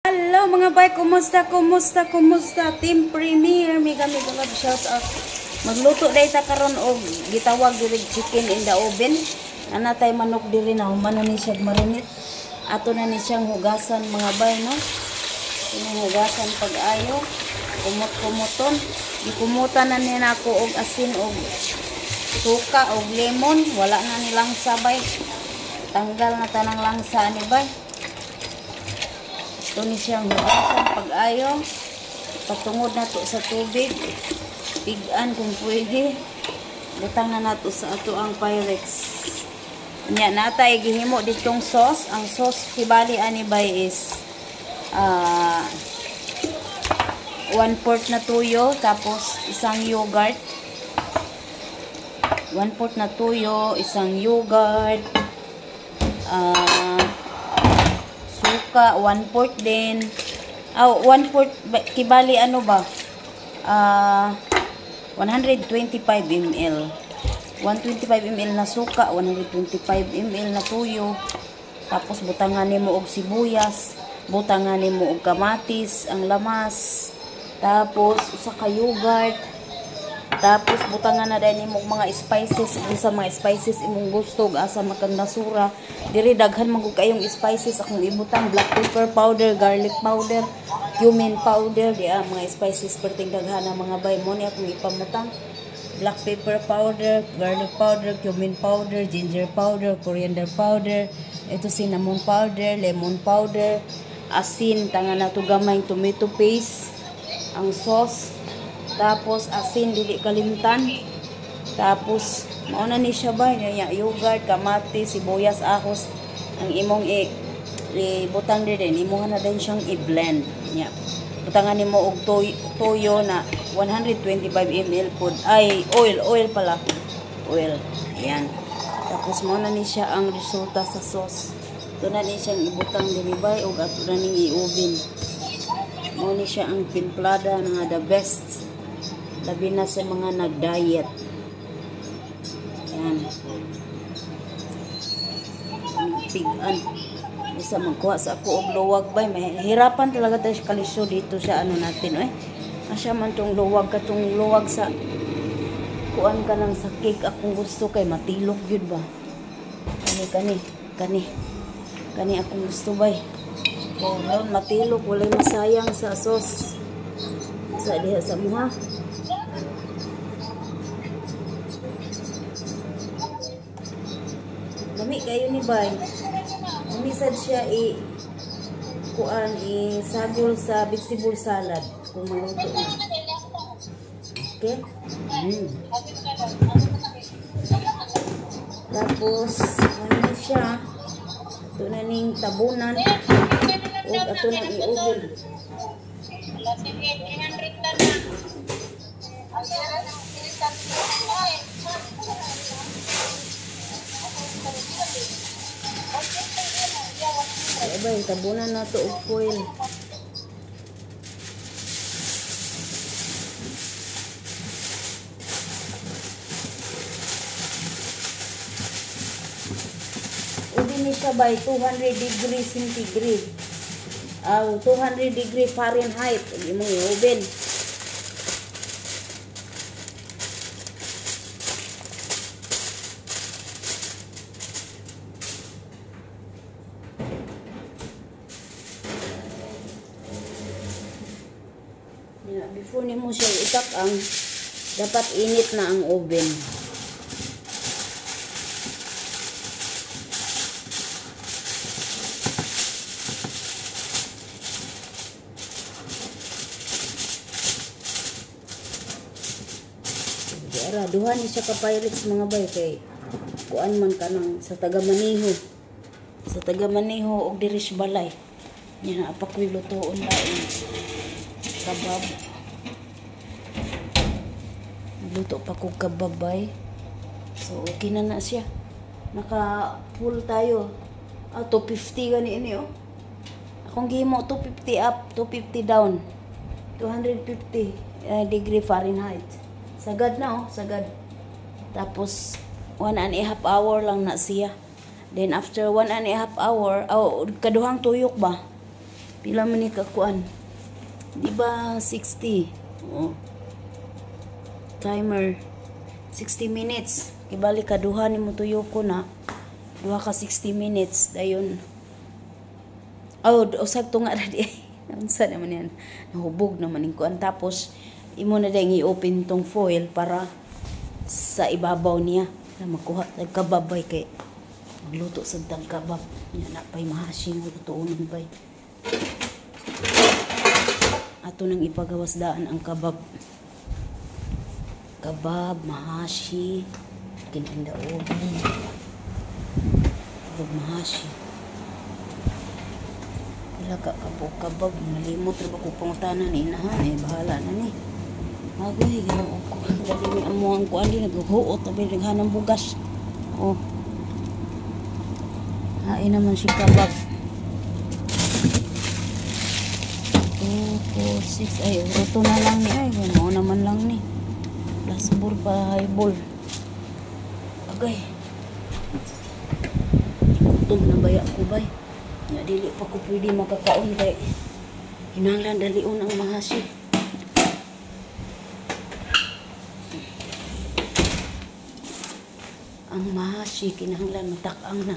Hello, mga bay, kumusta, kumusta, kumusta? Team Premier, mega mega love shout out. Magluto day ta karon og gitawag diri chicken in the oven. Ana tay manok diri na human na ni siya marinate. Ato na ni siyang hugasan, mga bay, no. Inong hugasan pag-ayo. Kumot-kumoton. Gikumutan na ni nako og asin og suka og lemon. Wala na nilang sabay. Tanggal na tanang langsa ani, bay. Ito ni siyang hugasan pag-ayo. Patungod na to sa tubig. Pigan kung pwede. Butang na nato sa ato ang Pyrex. Nya natay gihimo ditong sauce. Ang sauce kibali ani, bay, is 1/4 na tuyo, tapos isang yogurt. 1/4 na tuyo, isang yogurt, suka, 1/4 din. Ah, 1/4, kibali ano ba? 125 ml. 125 ml na suka, 125 ml na tuyo. Tapos butangan nimo og sibuyas, butangan nimo og kamatis, ang lamas. Tapos usa ka yogurt. Tapos butangan na din nimo og mga spices, unsa mga spices imong gusto ug asa makang nasura. Diri daghan man gud kayong spices akong ibutang: black pepper powder, garlic powder, cumin powder, di mga spices perting daghan na, mga bay, mo ni akong ipamutang. Black pepper powder, garlic powder, cumin powder, ginger powder, coriander powder, ito cinnamon powder, lemon powder, asin, tanga na to gamay, tomato paste, ang sauce, tapos asin, dili kalimtan. Tapos mao na ni siya, bay, nya yogurt, kamatis, sibuyas, ahos ang imong ibutang din, imuha na din siyang i-blend. Nya butangan nimo og toyo na 125 ml pod, ay, oil, oil pala, oil. Ayan, tapos mao na ni siya ang resulta sa sauce. Ito na ni siyang ibutang diri, bay, ug ato na ning i-oven. Mao ni siya ang timplada nga the best, labi na sa mga nag-diet. Ayan, pigan isa magkuha sa ako og luwag, bay. Mahirapan talaga tayo sa kalisyo dito sa ano natin eh. Asya man tong luwag, katong luwag sa kuan ka lang sa cake akong gusto kay matilok gyud ba. Kani, kani, kani, kani akong gusto, bay. Oh, matilok, walay masayang sa sauce sa diha sa muha. Lami kayo ni, bay. Umisad siya i kuan, i sagol sa vegetable salad kung maluto na. Okay? Tapos, ano na siya? Ito na ning tabunan. O ato nang i-oven. Sige, 300 na na. Ay ba, tabunan na to og foil. Oven ni siya by 200 degree centigrade. 200 degree Fahrenheit imong i-oven. Yeah, before nimo siya itak-ang, dapat init na ang oven. Ara, duha ni siya ka Pyrex, mga bay, kay kuan man kanang sa taga maniho. Sa taga maniho og diri sa balay. Nya naa pa ko'y lutoon laing kabab. Nagluto pa kog kabab, bay. So okay na na siya. Naka full tayo. Ah, 250 gani ini oh. Akong gihimo 250 up, 250 down. 250 degree Fahrenheit. Sagad na oh, sagad. Tapos 1.5 hour lang na siya. Then after 1.5 hour, oh, kaduhang tuyok ba? Pila man ni kakuan? Di ba 60? Oh. Timer 60 minutes. Kibali ka duha ni mo tuyo ko na. Duha ka 60 minutes dayon. Oh, usag tunga ra di. Unsa naman yan? Nahubog naman ning kuan, tapos imo na dayong i-open tong foil para sa ibabaw niya na makuha tag kabab bay, kay magluto sad tag kabab nya na pay mahashi nga lutuonon bay. Ato nang ipagawas daan ang kabab. Kabab, mahashi, kininda oven. Kabab, mahashi. Wala ka kabo kabab, nalimot ra ba ko pangutana ni inahan eh, bahala na ni. Agoy, Ginoo ko. Dali ni amo ang kuan di naghuot abi naghanang bugas. Oh. Hain naman si kabab. 2, 4, 6. Ay, roto na lang ni. Ay, mao naman lang ni. Plus 4 pa highball. Agay. Gutom na baya ko bay. Nga dili pa ko pwede makakaon kay hinanglan dalion ang mahasi. Ang mahasi kinahanglan matak-ang na.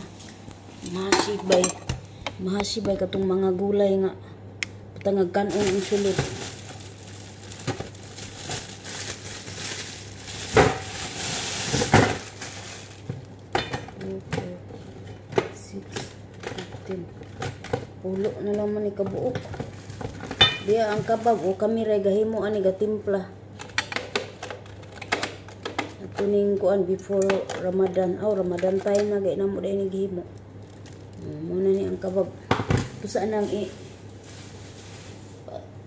Mahasi bay. Mahasi bay katong mga gulay nga patangag kanon ang sulod. 6, 15. Pulo na lang man ni kabuok. Diya ang kabab o kami ray gahimo ani gatimpla. Ato ning kuan before Ramadan. Aw, Ramadan time na gay namo dai ni gihimo. Mo na ni ang kabab.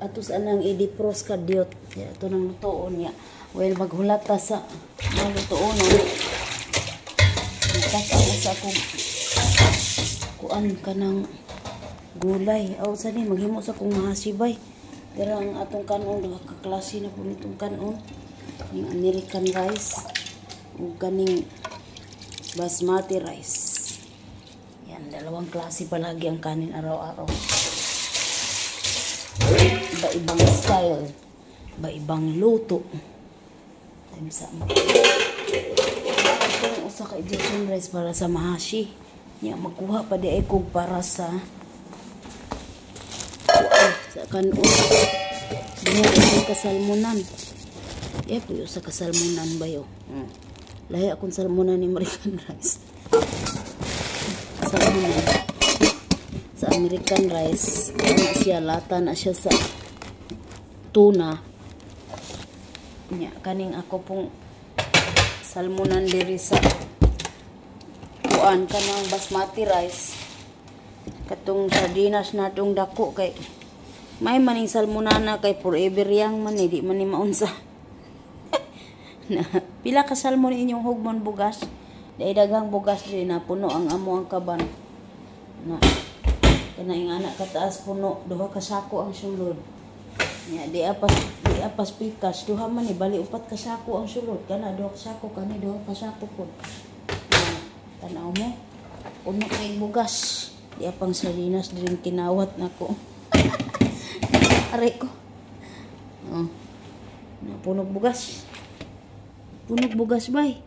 Ato sa nang i-defrost kadyot. Ya, ato nang lutoon niya. Well, maghulat ta sa malutoon. Nagtaka sa akong kuan kanang gulay. Aw, sa ni maghimo sa kong mahasibay. Pero ang atong kanon, duha ka klase na po nitong kanon. Ning American rice ug kaning basmati rice. Yan, dalawang klase palagi ang kanin araw-araw. Iba-ibang style, iba-ibang luto. Time sa mo. Itong usa ka Egyptian rice para sa mahashi. Nya magkuha pa di ay kog para sa kuan sa kanon. Diha usa ka salmonan. Eh, puyo sa kasalmonan ba yo? Lahi akong salmonan ni American rice. Salmonan. Sa American rice, na siya lata na siya sa tuna. Nya kaning ako pong salmonan diri sa kuan kanang basmati rice. Katong sardinas natong dako kay may maning salmonana kay forever yang man eh, di man ni maunsa. Na, pila ka salmon inyong hugmon bugas? Dahil daghang bugas diri na puno ang amo ang kaban. Na kana yung anak kataas puno, duha ka sako ang sulod. Nya di apas pikas, duha man ni, bali upat ka sako ang sulod. Kana duha ka sako, kani duha ka sako pud. Na, tanaw mo. Puno kay bugas. Di apang sardinas diri kinawat nako. Aray ko. Oh. Na punog bugas. Punog bugas bay.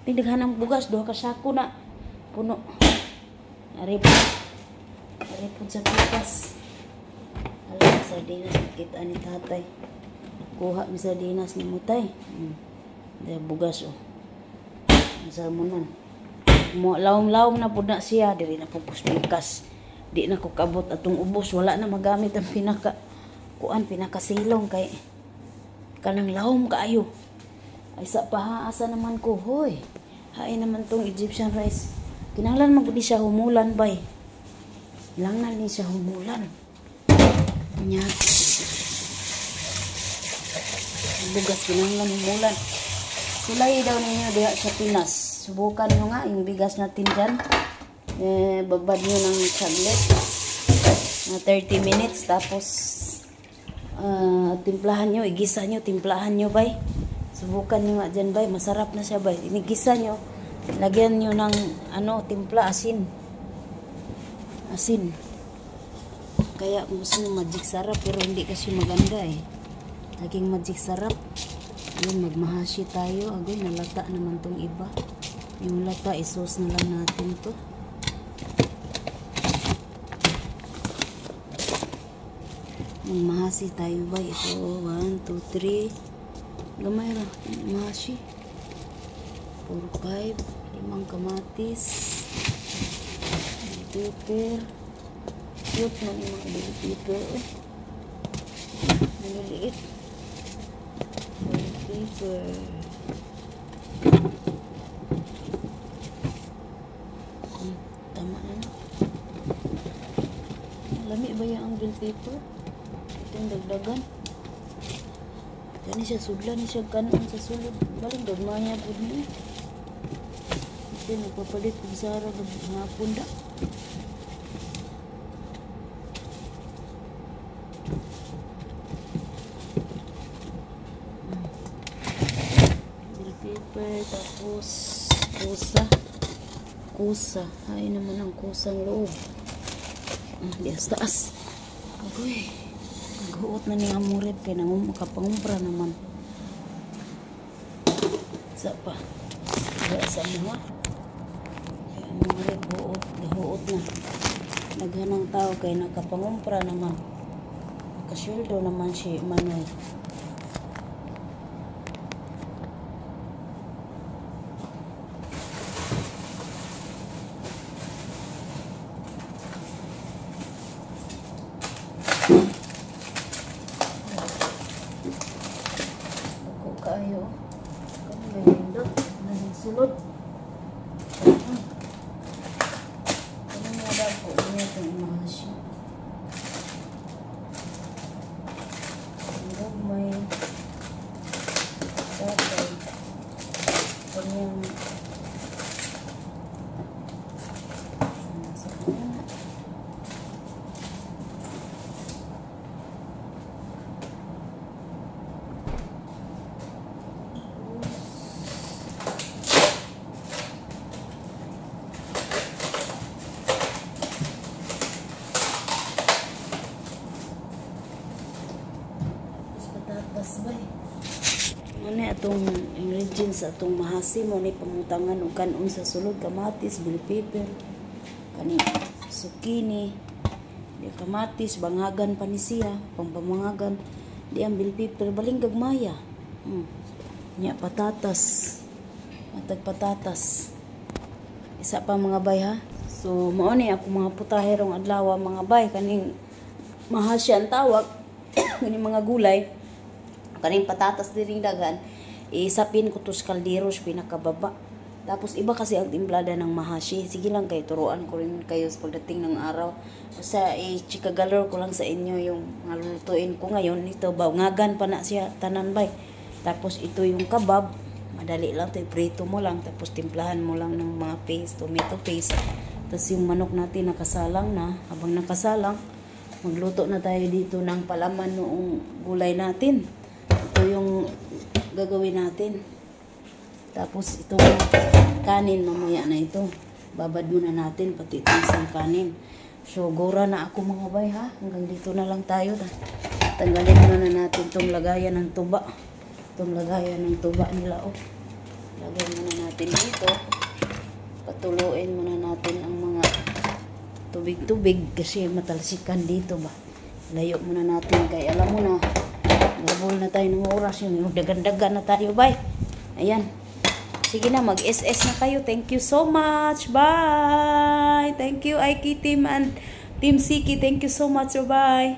Pinaghanang bugas, duha ka sako na. Puno. Ari po. Ari po sa pikas. Ala, sardinas nakita ni tatay. Kuha mi sardinas ni mutay. Dahil bugas oh. Ang salmonan. Mo lawom-lawom na pud na siya diri na pud pikas. Di na ko kabot atong ubos, wala na magamit ang pinaka kuan pinakasilong kay kanang lawom kaayo. Ay sa pa asa naman ko hoy. Hain naman tong Egyptian rice. Kinahanglan man gud ni siya humulan bay. Kinahanglan ni siya humulan. Nya. Bugas kinahanglan humulan. Sulay daw ninyo diha sa Pinas. Subukan nyo nga yung bigas natin dyan. Eh, babad nyo ng saglit. Na 30 minutes. Tapos, timplahan nyo. Igisa nyo. Timplahan nyo, bay. Subukan nyo nga dyan, bay. Masarap na siya, bay. Inigisa nyo. Lagyan nyo ng, ano, timpla, asin. Asin. Kaya kung gusto mo magic sarap, pero hindi kasi maganda eh. Laging magic sarap. Ayun, magmahashi tayo. Agoy, nalata naman tong iba. Yung lata, isos na lang natin to. Magmahasi tayo ba? Ito, 1, 2, 3. Gamay ra. Mahashi. 4, 5. Limang kamatis. Pepper. Cute man yung mga bell pepper. Eh. Maliliit. Bell pepper. Tama na na. Lami ba yung ang bell pepper? Itong dagdagan. Kani siya sudlan ni siya kanon sa sulod. Baling gagmaya pud ni. Ito nagpapalit kog sara hapon da. Bell pepper, tapos kusa. Kusa. Ay naman ang kusang loob. Ah, dias taas. Agoy. Naghuot na ni amurib kay nangum makapangumpra naman. Sa pa. Wala sa mga. Amurib huot, gahuot na. Naghanang tao kay nakapangumpra naman. Nakasyuldo naman si Manoy. Ako kayo. Kami may nindot. Nagsulod. Kami nga dako. Niya itong imahashi. Ang gagmay. Tatay. Kanyang nasa kanya. Patatas ba eh. Ano atong ingredients atong mahasi mo ni pangutangan og kanon sa sulod, kamatis, bell pepper, kani zucchini, di kamatis banghagan pa ni siya, pangpamangagan, di ang bell pepper baling gagmaya. Nya patatas. Matag patatas. Isa pa mga bay ha. So mao ni ako mga putahe rong adlaw mga bay, kaning mahasi ang tawag kaning mga gulay. Kaning patatas diring daghan, isapin ko to sa kaldero sa pinakababa. Tapos iba kasi ang timplada ng mahashi. Sige lang kayo, turuan ko rin kayo sa pagdating ng araw. Basta i-chika galore ko lang sa inyo yung mga lulutuin ko ngayon. Ito ba, ngagan pa na siya tanan bay. Tapos ito yung kebab, madali lang to, iprito mo lang tapos timplahan mo lang ng mga paste, tomato paste. Tapos yung manok natin nakasalang na. Habang nakasalang, magluto na tayo dito ng palaman noong gulay natin. Ito yung gagawin natin. Tapos itong kanin mamaya na ito. Babad muna natin pati itong isang kanin. So gora na ako mga bay ha. Hanggang dito na lang tayo. Tanggalin muna natin itong lagayan ng tuba. Itong lagayan ng tuba nila oh. Lagay muna natin dito. Patuluin muna natin ang mga tubig-tubig kasi matalsikan dito ba. Layo muna natin kay alam mo na. Gabol na tayo ng oras yun. Dagan-dagan na tayo, bye. Ayan. Sige na, mag-SS na kayo. Thank you so much. Bye. Thank you, Aiki team and Team Siki. Thank you so much. Bye.